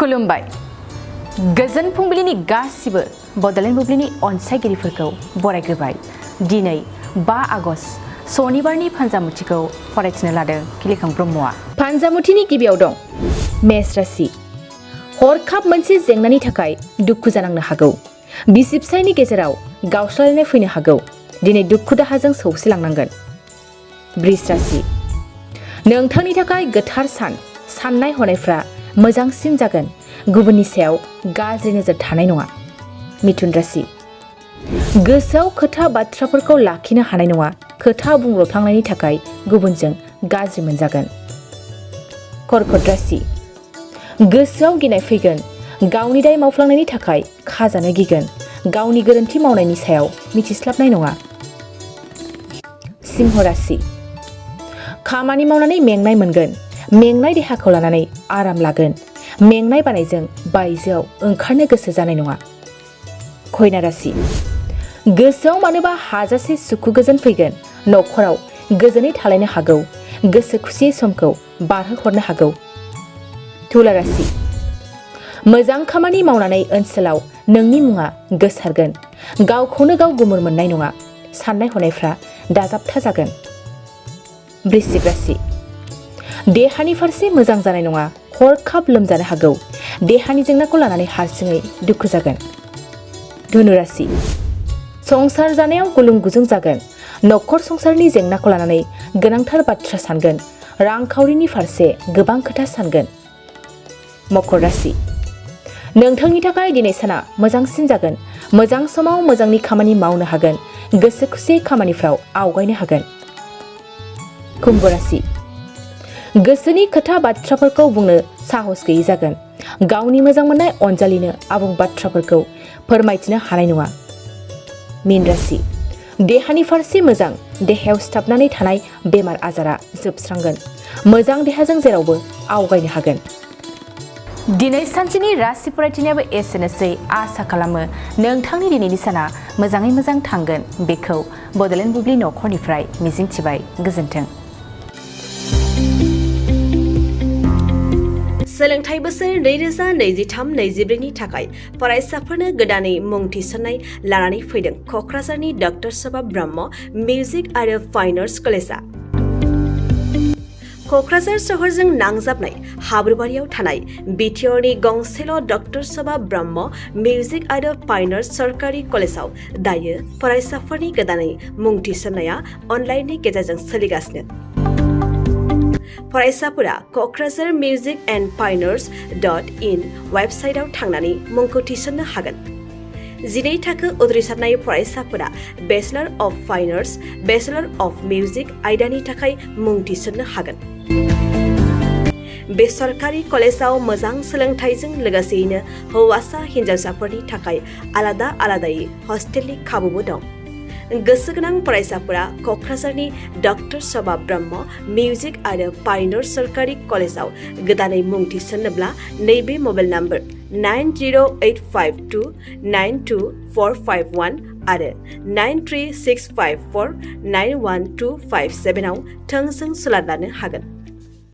खुलुमबाय गोजोन फुंबिलिनि गासिबो बड'लेण्ड बुब्लिनि अनसायगिरिफोरखौ बरायग्रोबाय। दिनै 5 आगस्ट सनिबारनि फान्जामुथिखौ फरायथिनो लादों खिलिखां ब्रह्मआ। फान्जामुथिनि गिबियाव दं मेष राशि। हरखाब मोनसे जेंनानि थाखाय दुखु जानांनो हागौ। बिसि फिसायनि गेजेराव गावस्रालायनाय फैनो हागौ। दिनै दुखु दाहाजों सौसिलांनांगोन। बृष राशि। नोंथांनि थाखाय गोथार सान। साननाय हनायफ्रा मोजांसिन जागोन। गुबुननि सायाव गाज्रि नोजोर थानाय नङा। मिथुन राशि। गोसोआव खोथा बाथ्राफोरखौ लाखिनो हानाय नङा। खोथा बुंब्रबफ्लांनायनि थाखाय गुबुनजों गाज्रि मोनजागोन। कर्कट राशि। गोसोआव गिनाय फैगोन। गावनि दाय मावफ्लांनायनि थाखाय खाजानो गिगोन। गावनि गोरोन्थि मावनायनि सायाव मिथिस्लाबनाय नङा। सिंह राशि। खामानि मावनानै मेंनाय मोनगोन। मेंनाय देहाखौ लानानै आराम लागोन। मेंनाय बानायजों बायजोआव ओंखारनो गोसो जानाय नङा। कन्या राशि। गोसोआव मानोबा हाजासे सुखु गोजोन फैगोन। न'खराव गोजोनै थालायनो हागौ। गोसो खुसियै समखौ बारहोहरनो हागौ। तुला राशि। मोजां खामानि मावनानै ओनसोलाव नोंनि मुङा गोसारगोन। गावखौनो गाव गुमुर मोननाय नङा। साननाय हनायफ्रा दाजाबथा जागोन। वृश्चिक राशि। देहानि फारसे मोजां जानाय नङा। हरखाब लोमजानो हागौ। देहानि जेंनाखौ लानानै हारसिङै दुखु जागोन। धनु राशि। संसार जानायाव गुलुं गुजुं जागोन। न'खर संसारनि जेंनाखौ लानानै गोनांथार बाथ्रा सानगोन। रांखावरिनि फारसे गोबां खोथा सानगोन। मकर राशि। नोंथांनि थाखाय दिनै साना मोजांसिन जागोन। मोजां समाव मोजांनि खामानि मावनो हागोन। गोसो खुसियै खामानिफ्राव आवगायनो हागोन। कुम्भ राशि। गोसोनि खोथा बाथ्राफोरखौ बुंनो साहस गैयै जागोन। गावनि मोजां मोननाय अनजालिनो आबुं बाथ्राफोरखौ फोरमायथिनो हानाय नङा। मीन राशि। देहानि फारसे मोजां। देहायाव सिथाबनानै थानाय बेमार आजारा जोबस्रांगोन। मोजां देहाजों जेरावबो आवगायनो हागोन। दिनै सानसेनि राशि फरायथिनायाबो एसेनोसै। आसा खालामो नोंथांनि दिनैनि साना मोजाङै मोजां थांगोन। बेखौ बड'लेण्ड बुब्लि न'खरनिफ्राय मिजिंथिबाय। गोजोन्थों। सोलोंथाइ बोसोर 2023-24 नि थाखाय फरायसाफोरनो गोदानै मुं थिसननाय लानानै फैदों क'क्राझारनि डक्टर सभा ब्रह्म मिउजिक आरो फाइन आर्ट्स कलेजआ। क'क्राझार सहरजों नांजाबनाय हाब्रुबारियाव थानाय बिटिआरनि गंसेल' डक्टर सभा ब्रह्म मिउजिक आरो फाइन आर्ट्स सरकारि कलेजआव दायो फरायसाफोरनि गोदानै मुं थिसननाया अनलाइननि गेजेरजों सोलिगासिनो। फरायसाफोरा क'क्राझार मिउजिक एन्ड फाइन आर्ट्स.in वेबसाइटआव थांनानै मुंखौ थिसननो हागोन। 12 थाखो उथ्रिसारनाय फरायसाफोरा bachelor of fine arts, bachelor of music आयदानि थाखाय मुं थिसननो हागोन। बे सरकारि कलेजआव मोजां सोलोंथाइजों लोगोसेयैनो हौवासा हिन्जावसाफोरनि थाखाय आलादा आलादायै हस्टेलनि खाबुबो दं। गोसो गोनां फरायसाफोरा क'क्राझारनि डक्टर सभा ब्रह्म मिउजिक आरो फाइन आर्ट्स सरकारि कलेजआव गोदानै मुं थिसन्नोब्ला नैबे मबाइल नम्बर 9085292451 आरो 9365491257 आव थोंजों सुलाद लानो हागोन।